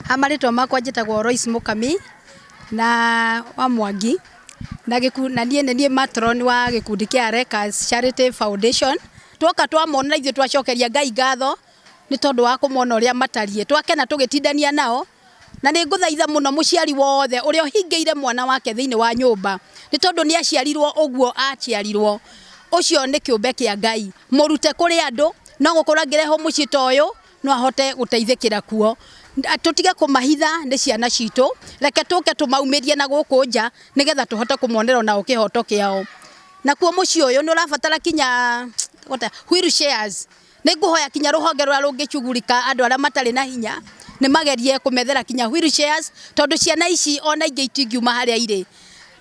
Ha marĩtwa makwa njĩtagwo Loice Mũkami na wa Mwangi na gĩku na niĩ nĩ niĩ matron wa gĩkundi kĩa Arekas Charity Foundation. Twoka twamona ithuĩ twacokeria Ngai ngatho nĩ tondũ wa kũmona ũrĩa matariĩ. Twakena tũgĩtindania nao na nĩ ngũthaitha mũno mũciari wothe ũrĩa ũhingĩire mwana wake thĩinĩ wa nyũmba nĩ tondũ nĩ aciarirwo ũguo aciarirwo, ũcio nĩ kĩũmbe kĩa Ngai. Mũrute kũrĩ andũ no gũkorwo angĩrehwo mũciĩ ta ũyũ no ahote gũteithĩkĩra kuo. Tũtige kũmahitha nĩ ciana citũ, reke tũke tũmaumĩrie na gũkũ nja nĩgetha tũhote kũmonera onao kĩhoto kĩao. Nakuo mũciĩ ũyũ nĩ ũrabatara kinya wheel chairs. Nĩ ngũhoya kinya rũhonge rũrĩa rũngĩcugurika andũ arĩa matarĩ na hinya nĩ magerie kũmethera kinya wheel chairs tondũ ciana ici ona ingĩ itingiuma harĩa irĩ.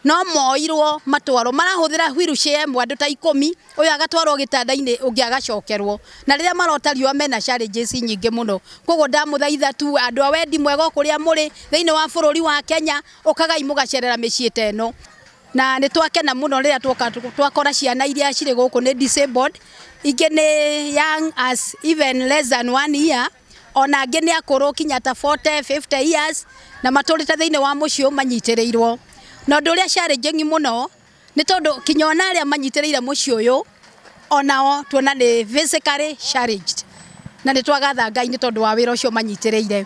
No moirwo matwarwo, marahũthĩra wheel chair ĩmwe andũ ta ikũmi, ũyũ agatwarwo gĩtanda-inĩ ũngĩ agacokerwo. Na rĩrĩa marota riũa mena challenges nyingĩ mũno. Koguo ndamũthaitha tu andũ a wendi mwega o kũrĩa mũrĩ thĩinĩ wa bũrũri wa Kenya, ũkagai mũgacerera mĩciĩ ta ĩno. Na nĩ twakena mũno rĩrĩa tuoka twakora ciana iria cirĩ gũkũ nĩ disabled, ingĩ nĩ young as even less than one year, ona angĩ nĩ akũrũ kinya ta 40, 50 years na matũrĩte thĩinĩ wa mũciĩ ũyũ manyitĩrĩirwo. Na ũndũ ũrĩa challenging mũno nĩ tondũ kinya ona arĩa manyitĩrĩire mũciĩ ũyũ onao tuona nĩ physically challenged na nĩ twagatha Ngai nĩ tondũ wa wĩra ũcio manyitĩrĩire.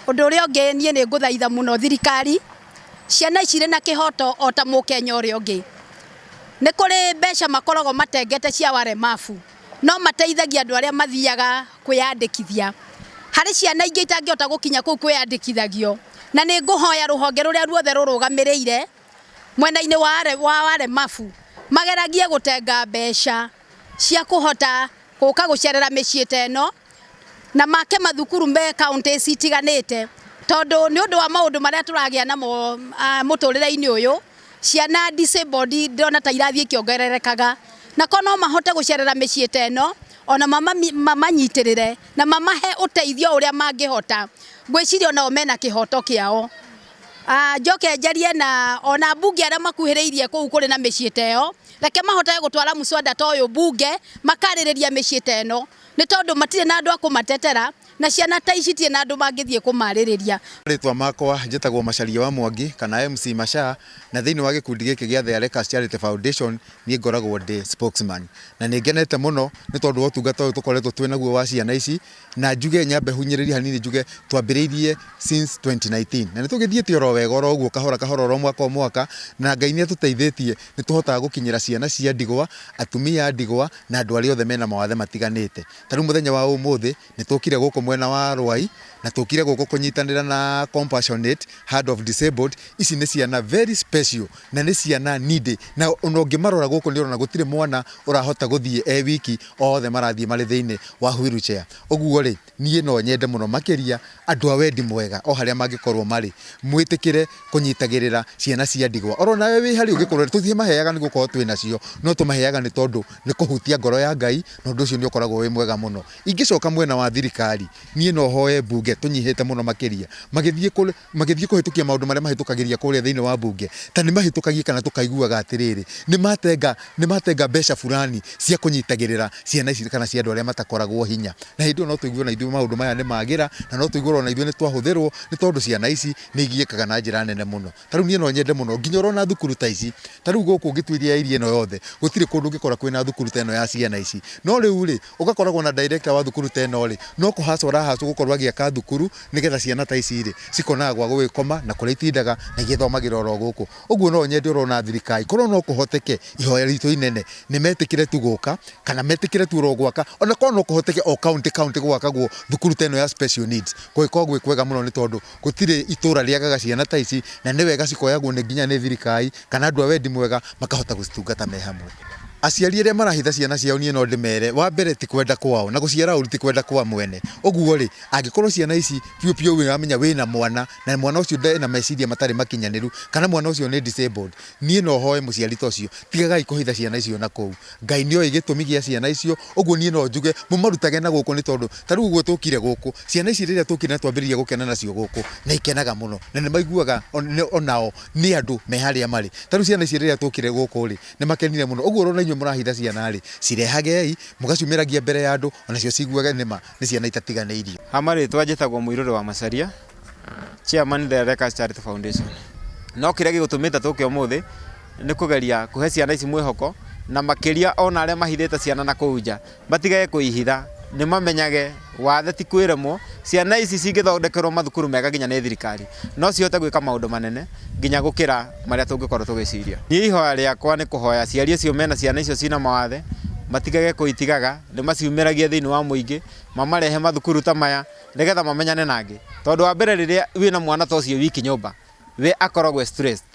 Ũndũ ũrĩa ũngĩ niĩ nĩ ngũthaitha mũno thirikari, ciana ici irĩ na kĩhoto o ta mũkenya ũrĩa ũngĩ. Nĩ kũrĩ mbeca makoragwo matengete cia walemavu no mateithagia andũ arĩa mathiaga kwĩyandĩkithia. Harĩ ciana ingĩ itangĩhota gũkinya kũu kwĩyandĩkithagio, na nĩ ngũhoya rũhonge rũrĩa ruothe rũrũgamĩrĩire mwena-inĩ wa walemavu mageragie gũtenga mbeca cia kũhota gũka gũcerera mĩciĩ ta ĩno na make mathukuru me county citiganĩte, tondũ nĩ ũndũ wa maũndũ marĩa tũragĩa namo mũtũrĩre-inĩ ũyũ, ciana disabled ndĩrona ta irathiĩ ikĩongererekaga, na korwo no mahote gũcerera mĩciĩ ta ĩno, ona mamanyitĩrĩre na mamahe ũteithio ũrĩa mangĩhota, ngwĩciria onao mena kĩhoto kĩao. Njoke njarie na ona mbunge arĩa makuhĩrĩirie kũu kũrĩ na mĩciĩ ta ĩyo, reke mahotage gũtwara mũswada ta ũyũ mbunge, makarĩrĩria mĩciĩ ta ĩno, nĩ tondũ matirĩ na andũ a kũmatetera, na ciana ta ici itirĩ na andũ mangĩthiĩ kũmarĩrĩria. Marĩtwa makwa njĩtagwo Macharia wa Mwangi kana MC Macha, na thĩinĩ wa gĩkundi gĩkĩ gĩa The Arekas Charity Foundation niĩ ngoragwo ndĩ spokesman. Na nĩ ngenete mũno nĩ tondũ wa ũtungata ũyũ tũkoretwo twĩ naguo wa ciana ici, na njuge nyambe hunyĩrĩrie hanini njuge twambĩrĩirie since 2019 na nĩ tũgĩthiĩte oro wega oro ũguo kahora kahora oro mwaka o mwaka, na Ngai nĩ atũteithĩtie nĩ tũhotaga gũkinyĩra ciana cia ndigwa, atumia a ndigwa na andũ arĩa othe mena mawathe matiganĩte. Ta rĩu mũthenya wa ũmũthĩ nĩ tũkire gũkũ mwena wa Rwai na tũkire gũkũ kũnyitanĩra na Compassionate Hand of Disabled. Ici nĩ ciana very special na nĩ ciana needy, na ona ũngĩmarora gũkũ nĩ ũrona gũtirĩ mwana ũrahota gũthiĩ e wiki, othe marathiĩ marĩ thĩinĩ wa wheelchair. Ũguo rĩ, niĩ no nyende mũno makĩria andũ a wendi mwega o harĩa mangĩkorwo marĩ, mwĩtĩkĩre kũnyitagĩrĩra ciana cia ndigwa. Oro nawe wĩ harĩa ũngĩkorwo tũtimaheaga nĩ gũkorwo twĩ nacio, no tũmaheaga nĩ tondũ nĩ kũhutia ngoro ya Ngai, na ũndũ ũcio nĩ ũkoragwo wĩ mwega mũno. Ingĩcoka mwena wa thirikari, niĩ no hoe mbunge tũnyihĩte mũno makĩria, magĩthiĩ magĩthiĩ kũhĩtũkia maũndũ marĩa mahĩtũkagĩria kũrĩa thĩinĩ wa mbunge, ta nĩ mahĩtũkagie kana tũkaiguaga atĩrĩrĩ, nĩ matenga nĩ matenga mbeca fulani cia kũnyitagĩrĩra ciana ici kana cia andũ arĩa matakoragwo hinya. Na hĩndĩ ĩyo no tũigue ona ithuĩ maũndũ maya nĩ magĩra, na no tũigue ona ithuĩ nĩ twahũthĩrwo, nĩ tondũ ciana ici nĩ igiĩkaga na njĩra nene mũno. Ta rĩu niĩ no nyende mũno nginya ũrona thukuru ta ici, ta rĩu gũkũ ũngĩtuĩria area ĩno yothe, gũtirĩ kũndũ ũngĩkora kwĩna thukuru ta ĩno ya ciana ici. No rĩu rĩ, ũgakoragwo na director wa thukuru ta ĩno rĩ, no kũhacwo arahacwo gũkorwo agĩaka thukuru nĩgetha ciana ta ici rĩ, cikonaga gwa gũgĩkoma na kũrĩa itindaga na igĩthomagĩra oro gũkũ. Ũguo no nyende oro na thirikari, korwo no kũhoteke ihoya ritũ inene nĩ metĩkĩre tu gũka, kana metĩkĩre tu oro gwaka, ona korwo no kũhoteke o county county gwakagwo thukuru ta ĩno ya special needs, kũngĩkorwo gwĩ kwega mũno nĩ tondũ gũtirĩ itũra rĩagaga ciana ta ici, na nĩ wega cikoyagwo nĩ nginya nĩ thirikari kana andũ a wendi mwega makahota gũcitungata me hamwe. Aciari arĩa marahitha ciana ciao niĩ no ndĩmere, wa mbere ti kwenda kwao, na gũciara ũru ti kwenda kwa mwene. Ũguo rĩ, angĩkorwo ciana ici biũ biũ nĩũramenya wĩna mwana, na mwana ũcio ena meciria matarĩ makinyanĩru, kana mwana ũcio nĩ disabled, niĩ no hoe mũciari ta ũcio, tigagai kũhitha ciana icio na kũu. Ngai nĩ oĩ gĩtũmi gĩa ciana icio, ũguo niĩ no njuge mũmarutage na gũkũ nĩ tondũ ta rĩu ũguo tũkire gũkũ, ciana ici rĩrĩa tũkire na twambĩrĩria gũkena nacio gũkũ, nĩ ikenaga mũno na nĩ maiguaga onao nĩ andũ me harĩa marĩ. Ta rĩu ciana ici rĩrĩa tũkire gũkũ rĩ, nĩ makenire mũno. Ũguo ona inyuĩ mũrahitha ciana rĩ, cirehagei, mũgaciumĩragia mbere ya andũ, onacio ciguage nĩma nĩ ciana itatiganĩirio. Ha marĩtwa njĩtagwo Mũirũrĩ wa Macharia, Chairman The Rekas Charity Foundation. No kĩrĩa gĩgũtũmĩte tũke ũmũthĩ nĩ kũgeria kũhe ciana ici mwĩhoko, na makĩria ona arĩa mahithĩte ciana na kũu nja matigage kũihitha, nĩ mamenyage wathe ti kwĩremwo. Ciana ici cingĩthondekerwo mathukuru mega nginya nĩ thirikari, no cihote gwĩka maũndũ manene nginya gũkĩra marĩa tũngĩkorwo tũgĩciria. Niĩ ihoya rĩakwa nĩ kũhoya aciari acio mena ciana icio cina mawathe matigage kũitigaga, nĩ maciumĩragie thĩinĩ wa mũingĩ, mamarehe mathukuru ta maya nĩgetha mamenyane na angĩ. Tondũ wa mbere rĩrĩa wĩna mwana ta ũcio wiki nyũmba, we akoragwo stressed.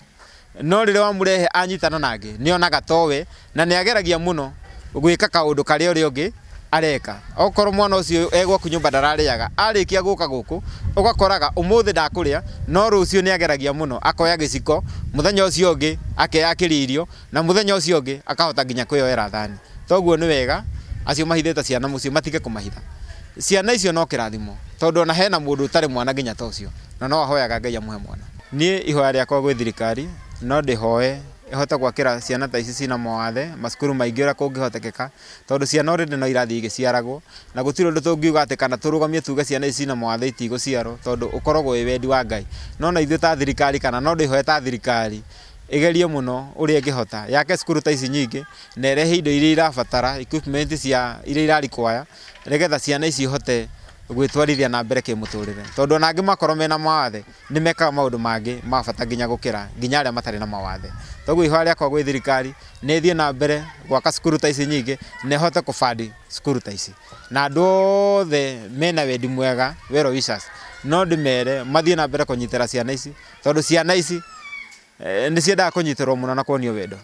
No rĩrĩa wamũrehe anyitana na angĩ, nĩ onaga towe na nĩ ageragia mũno gwĩka kaũndũ karĩa ũrĩa ũngĩ areka. Okorwo mwana ũcio e gwaku nyũmba ndararĩaga, arĩkia gũka gũkũ ũgakoraga ũmũthĩ ndakũrĩa, no rũciũ nĩ ageragia mũno, akoya gĩciko, mũthenya ũcio ũngĩ akeyakĩria irio, na mũthenya ũcio ũngĩ akahota nginya kwĩyoera thani. Toguo nĩ wega acio mahithĩte ciana mũciĩ matige kũmahitha. Ciana icio no kĩrathimo, tondũ ona hena mũndũ ũtarĩ mwana nginya ta ũcio, na no ahoyaga Ngai amũhe mwana. Niĩ ihoya rĩakwa gwĩ thirikari no ndĩhoe ĩhote gwakĩra ciana ta ici cina mawathe macukuru maingĩ ũrĩa kũngĩhotekeka, tondũ ciana already no irathiĩ igĩciaragwo, na gũtirĩ ũndũ tũngiuga atĩ kana tũrũgamie tuge ciana ici cina mawathe itigũciarwo, tondũ ũkoragwo wĩ wendi wa Ngai. No na ithuĩ ta thirikari, kana no ndĩhoe ta thirikari ĩgerie mũno ũrĩa ĩngĩhota yake cukuru ta ici nyingĩ, na ĩrehe indo iria irabatara, equipment cia iria ira require, nĩgetha ciana ici ihote gwĩtwarithia na mbere kĩmũtũrĩre. Tondũ ona angĩ makorwo mena mawathe nĩ mekaga maũndũ mangĩ ma bata nginya gũkĩra nginya arĩa matarĩ na mawathe. Toguo ihoya rĩakwa gwĩ thirikari nĩ ĩthiĩ na mbere gwaka cukuru ta ici nyingĩ, na ĩhote kũbandi cukuru ta ici, na andũ othe mena wendi mwega, well wishers, no ndĩmere mathiĩ na mbere kũnyitĩra ciana ici, tondũ ciana ici nĩ ciendaga kũnyitĩrwo mũno na kuonio wendo.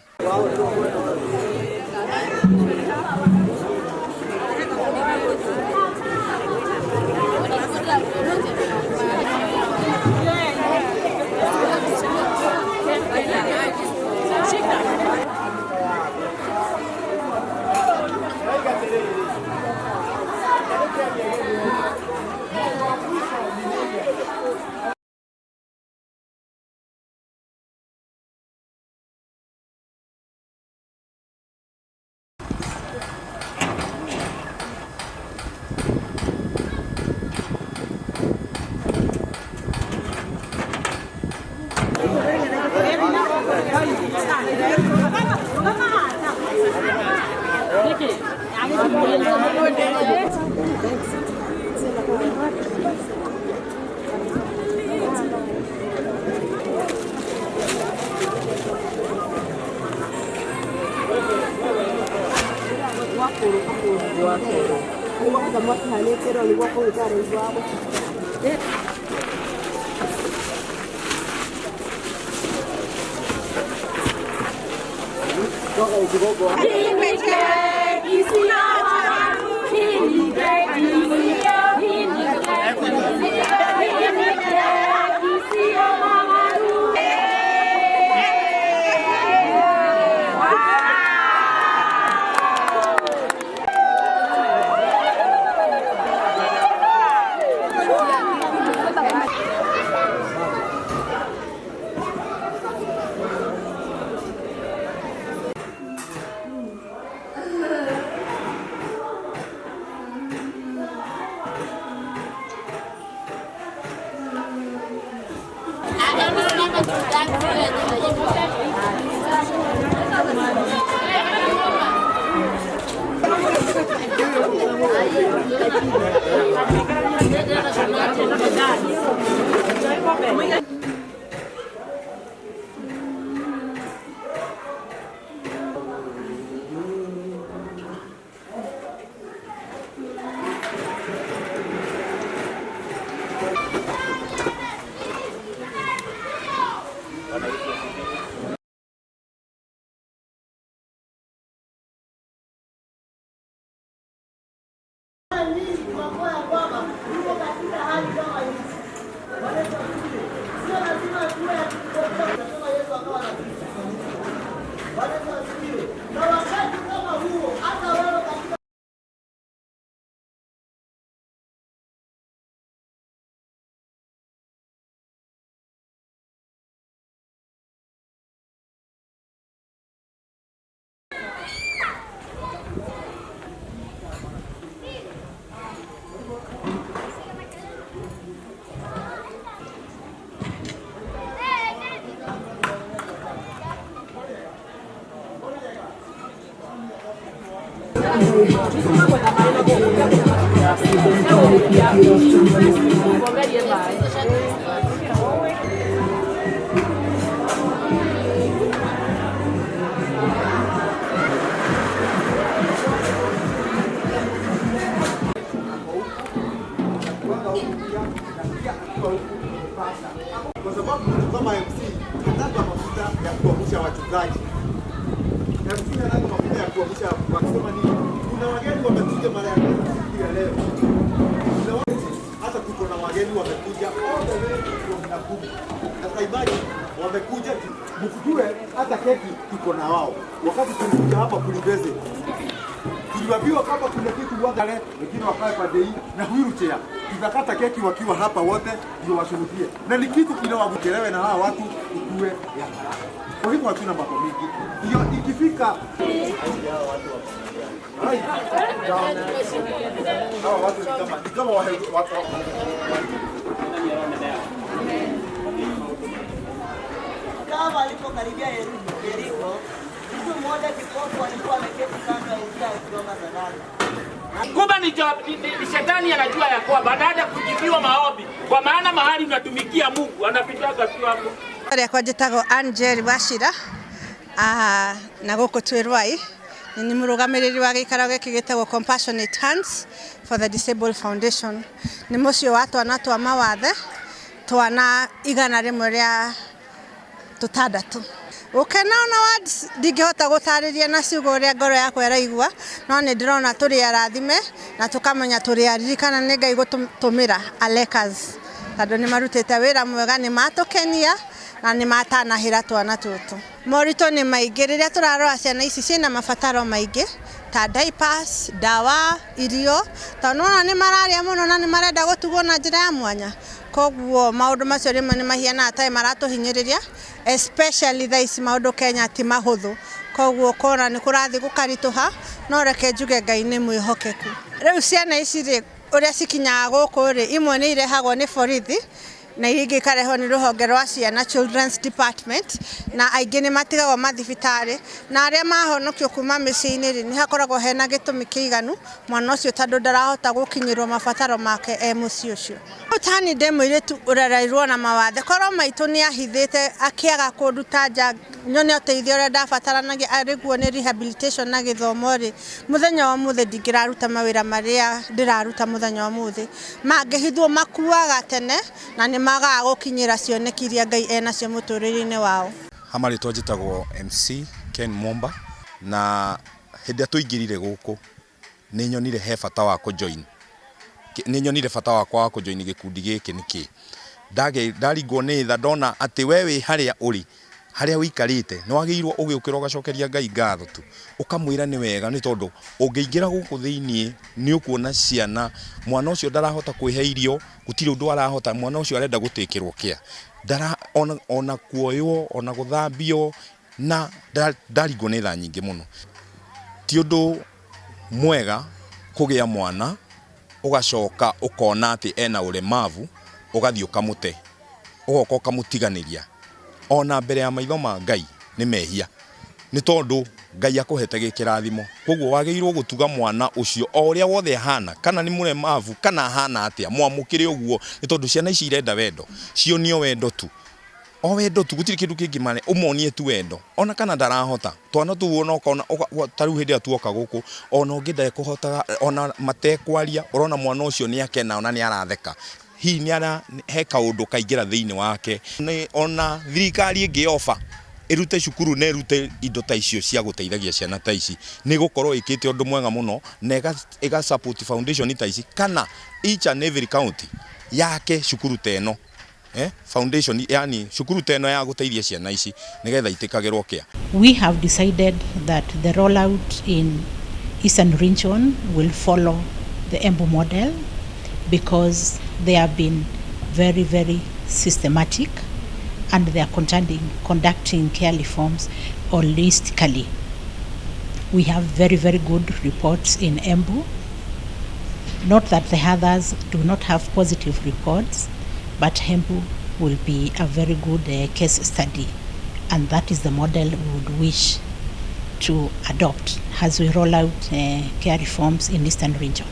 Kwa sababu mtu kama MC hanaga mafuta ya kuamsha wachungaji. MC hanaga mafuta ya kuamsha wakisema nini? Kuna wageni wamekuja mara ya kwanza siku ya leo. Kuna watu hata tuko na wageni wamekuja all the way from Nakuru. Sasa imagine wamekuja msijue hata keki tuko na wao. Wakati tulikuja hapa kulibeze tuliambiwa kama kuna kitu wagale wengine wakae pande hii na wheelchair. Tutakata keki wakiwa hapa wote ndio washuhudie, na ni kitu kinawachelewe na hawa watu ikue ya haraka. Kwa hivyo hatuna mambo mingi, hiyo ikifika hawa watu ni kama watu Kama alipokaribia Yeriko, mtu mmoja kipofu alikuwa ameketi kando ya njia akiomba sadaka. Kumbe ni shetani anajua ya kwamba baada ya kujibiwa maombi, kwa maana mahali unatumikia Mungu anapitaga tu hapo. Rĩakwa njĩtagwo Angel Wachira na gũkũ twĩ Rwai. Nĩ mũrũgamĩrĩri wa gĩikaro gĩkĩ gĩtagwo Compassionate Hands for the Disabled Foundation. Nĩ mũciĩ wa twana twa mawathe, twana 106. Gũkena ona words ndingĩhota gũtarĩria na ciugo ũrĩa ngoro yakwa ĩraigua, no nĩ ndĩrona tũrĩ arathime na tũkamenya tũrĩ aririkana nĩ Ngai gũtũmĩra Alekas, tondũ nĩ marutĩte wĩra mwega, nĩ matũkenia na nĩ matanahĩra twana tũtũ. Moritũ nĩ maingĩ rĩrĩa tũrarora ciana ici ciĩna mabataro maingĩ ta diapers, ndawa, irio, tondũ nĩwona nĩ mararĩa mũno na nĩ marenda gũtugwo na njĩra ya mwanya. Koguo maũndũ macio rĩmwe nĩ mahianaga ta maratũhinyĩrĩria, especially thaa ici maũndũ Kenya ti mahũthũ, koguo ũkona nĩ kũrathiĩ gũkaritũha, no reke njuge Ngai nĩ mwĩhokeku. Rĩu ciana ici rĩ, ũrĩa cikinyaga gũkũ rĩ, imwe nĩ irehagwo nĩ borithi na iria ingĩ ikarehwo nĩ rũhonge rwa ciana Children's Department, na aingĩ nĩ matigagwo mathibitarĩ, na arĩa mahonokio kuma mĩciĩ-inĩ rĩ, nĩ hakoragwo hena gĩtũmi kĩiganu mwana ũcio tondũ ndarahota gũkinyĩrwo mabataro make e mũciĩ ũcio. Tani ndĩ mũirĩtu ũrereirwo na mawathe, korwo maitũ nĩ ahithĩte akĩaga kũnduta nja nyone ũteithio ũrĩa ndabataranagia arĩguo nĩ rehabilitation na gĩthomo rĩ, mũthenya wa ũmũthĩ ndingĩraruta mawĩra marĩa ndĩraruta mũthenya wa ũmũthĩ. Mangĩhithwo makuaga tene na nĩ magaga gũkinyĩra cioneki iria Ngai enacio mũtũrĩre-inĩ wao. Hama rĩtwa njĩtagwo MC Ken Mwomba, na hĩndĩ ĩrĩa tũingĩrire gũkũ nĩ nyonire he bata wa kũjoin, nĩ nyonire bata wakwa wa kũjoin gĩkundi gĩkĩ nĩkĩ ndaringwo nĩ tha ndona atĩ we wĩ harĩa ũrĩ harĩa ũikarĩte nĩ wagĩrĩirwo ũgĩũkĩra ũgacokeria Ngai ngatho tu, ũkamwĩra nĩ wega, nĩ tondũ ũngĩingĩra gũkũ thĩiniĩ nĩ ũkuona ciana, mwana ũcio ndarahota kwĩhe irio, gũtirĩ ũndũ arahota, mwana ũcio arenda gũtĩkĩrwo kĩa ndara ona kuoywo ona gũthambio, na ndaringwo nĩ tha nyingĩ mũno. Ti ũndũ mwega kũgĩa mwana ũgacoka ũkona atĩ ena ũlemavu ũgathiĩ ũkamũte, ũgoka ũkamũtiganĩria ona mbere ya maitho ma Ngai nĩ mehia, nĩ tondũ Ngai akũhete gĩkĩrathimo. Koguo wagĩrĩirwo gũtuga mwana ũcio o ũrĩa wothe ahana, kana nĩ mũlemavu kana ahana atĩa, mwamũkĩre ũguo, nĩ tondũ ciana ici irenda wendo, cionio wendo tu, o wendo tu, gũtirĩ kĩndũ kĩngĩ mare, ũmonie tu wendo, ona kana ndarahota. Twana tũu ona ũkona ta rĩu hĩndĩ ĩrĩa tuoka gũkũ, ona ũngĩ ndekũhotaga, ona matekwaria, ũrona mwana ũcio nĩ akena, ona nĩ aratheka, hihi nĩ ara he kaũndũ kaingĩra thĩinĩ wake. Nĩ ona thirikari ĩngĩoba ĩrute cukuru na ĩrute indo ta icio cia gũteithagia ciana ta ici, nĩ gũkorwo ĩkĩte ũndũ mwega mũno, na ĩga support foundation ta ici, kana each and every county yake cukuru ta ĩno, foundation, yani cukuru ta ĩno ya gũteithia ciana ici nĩgetha itĩkagĩrwo kĩa. We have decided that the rollout in Eastern Region will follow the Embu model because they have been very, very systematic and they are conducting care reforms holistically. We have very, very good reports in Embu. Not that the others do not have positive reports, but Embu will be a very good case study, and that is the model we would wish to adopt as we roll out care reforms in Eastern Region.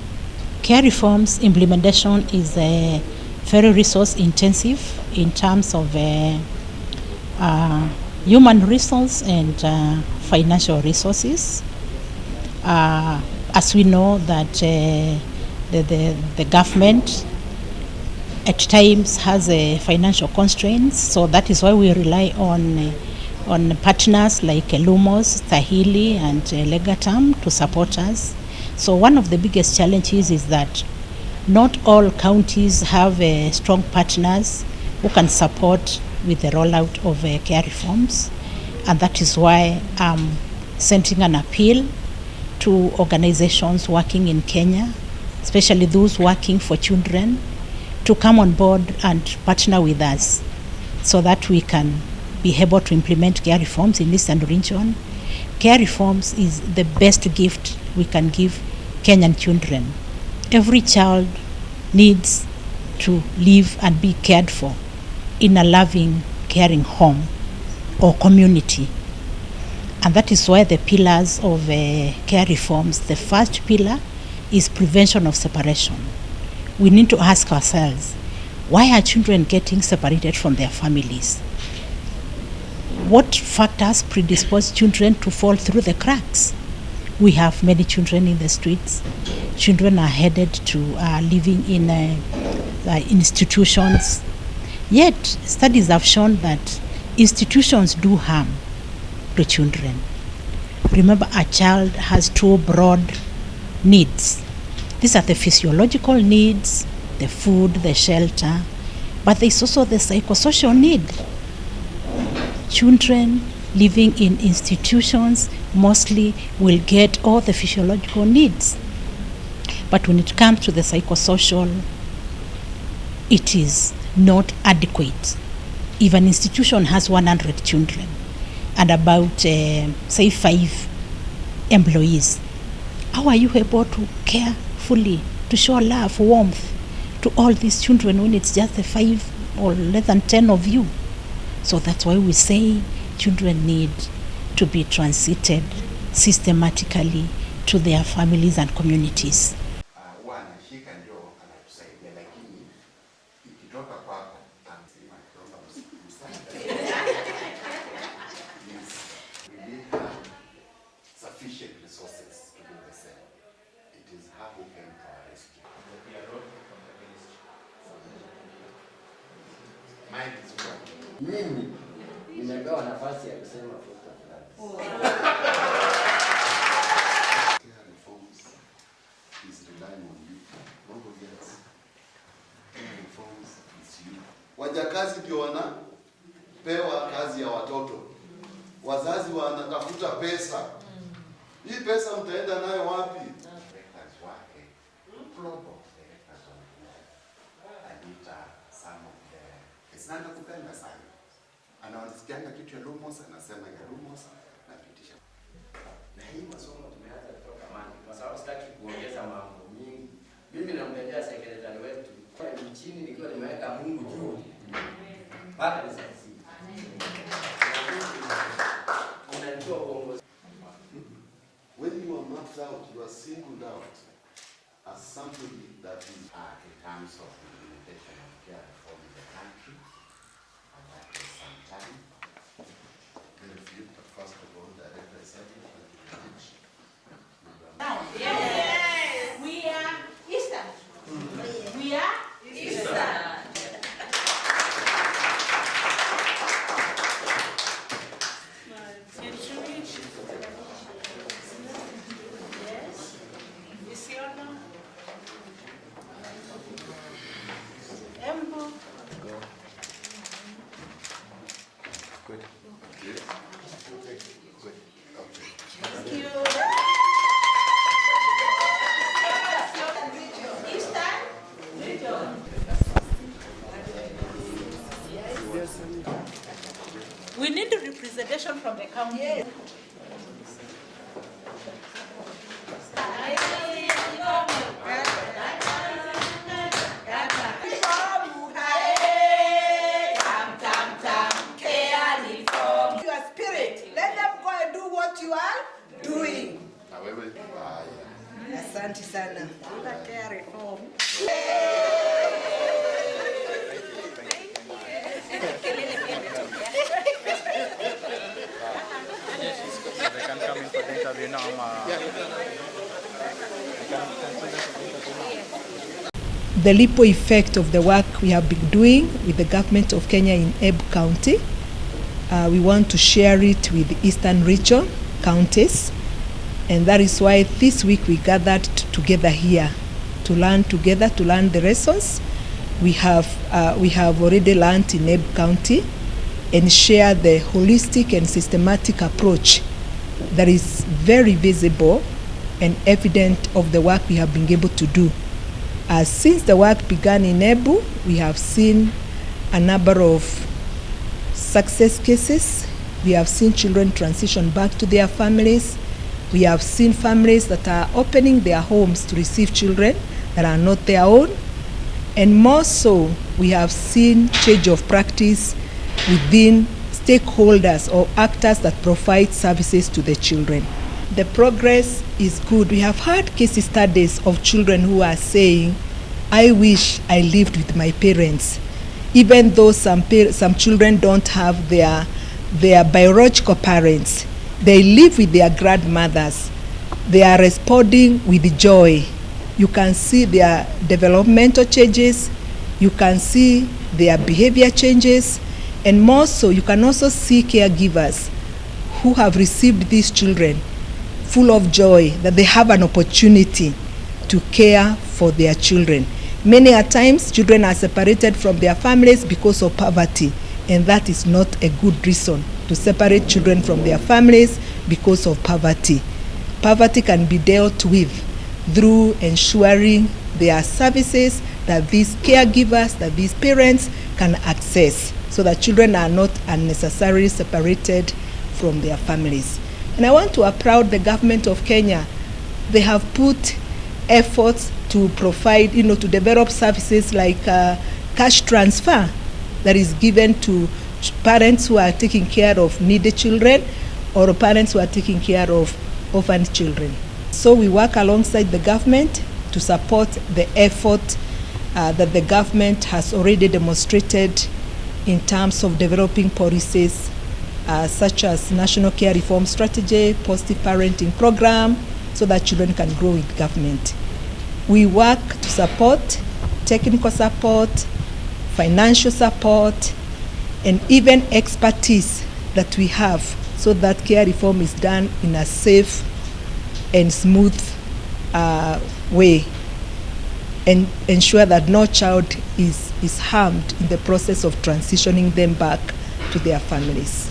Care reforms implementation is very resource intensive in terms of human resource and financial resources. As we know that the government at times has a financial constraints, so that is why we rely on partners like Lumos, Stahili and Legatum to support us. So one of the biggest challenges is that not all counties have strong partners who can support with the rollout of care reforms, and that is why I'm sending an appeal to organizations working in Kenya, especially those working for children, to come on board and partner with us so that we can be able to implement care reforms in Eastern Region. Care reforms is the best gift we can give Kenyan children. Every child needs to live and be cared for in a loving, caring home or community. And that is why the pillars of care reforms, the first pillar is prevention of separation. We need to ask ourselves, why are children getting separated from their families? What factors predispose children to fall through the cracks? We have many children in the streets. Children are headed to living in institutions. Yet, studies have shown that institutions do harm to children. Remember, a child has two broad needs. These are the physiological needs, the food, the shelter, but there's also the psychosocial need. Children living in institutions mostly will get all the physiological needs. But when it comes to the psychosocial, it is not adequate. If an institution has 100 children and about, say, 5 employees, how are you able to care fully, to show love, warmth to all these children when it's just the 5 or less than 10 of you? So that's why we say children need to be transited systematically to their families and communities. Huwa anashika ndio anatusaidia, lakini ikitoka kwako anasema akiomba msaada. Yes, we need her sufficient resources to do the same. It is her who came to our rescue. Mine is one. Mimi nimepewa nafasi ya kusema vote of thanks. Care reforms is relying on you. Nobody else. Care reforms is you. Wajakazi ndio wanapewa kazi ya watoto, wazazi wanatafuta pesa. Hii pesa mtaenda nayo wapi? Directors wake, global directors wanakuja. Anita, some of the, anakupenda sana. Anaonisikianga kitu ya Lumos, anasema ya Lumos, napitisha. Na hii masomo tumeanza kutoka mani, kwa sababu sitaki kuongeza mambo mingi. Mimi namtetea sekretari wetu kwa chini, nikiwa nimeweka Mungu juu mpaka nisasi. Unajua uongozi. When you are mapped out, you are singled out as somebody that is In terms of implementation of care reform in the country, and that was some time. Very few, but first of all, Director Isagi, thank you very much. Yes. We are Eastern. We are Eastern. Yes. Isiolo. Embu. Good. Good. Good. Okay. Thank you. Eastern Region. We need representation from the county. Your spirit. Let them go and do what you are wewe. Haya. Asante sana. Care reform. They can come in for the interview now. They can consider for the interview now. The ripple effect of the work we have been doing with the government of Kenya in Embu County, we want to share it with the Eastern Region counties, and that is why this week we gathered together here to learn together, to learn the lessons we have already learned in Embu County, and share the holistic and systematic approach that is very visible and evident of the work we have been able to do. Since the work began in Embu, we have seen a number of success cases. We have seen children transition back to their families. We have seen families that are opening their homes to receive children that are not their own. And more so, we have seen change of practice within stakeholders or actors that provide services to the children. The progress is good. We have had case studies of children who are saying, "I wish I lived with my parents." Even though some children don't have their biological parents, they live with their grandmothers. They are responding with joy. You can see their developmental changes, you can see their behavior changes, and more so, you can also see caregivers who have received these children full of joy that they have an opportunity to care for their children. Many a times, children are separated from their families because of poverty, and that is not a good reason to separate children from their families because of poverty. Poverty can be dealt with through ensuring there are services that these caregivers, that these parents can access, so that children are not unnecessarily separated from their families. And I want to applaud the government of Kenya. They have put efforts to provide, to develop services like cash transfer that is given to parents who are taking care of needy children or parents who are taking care of orphan children. So we work alongside the government to support the effort that the government has already demonstrated in terms of developing policies such as National Care Reform Strategy, Positive Parenting Program, so that children can grow with government. We work to support technical support, financial support, and even expertise that we have so that care reform is done in a safe and smooth way and ensure that no child is harmed in the process of transitioning them back to their families.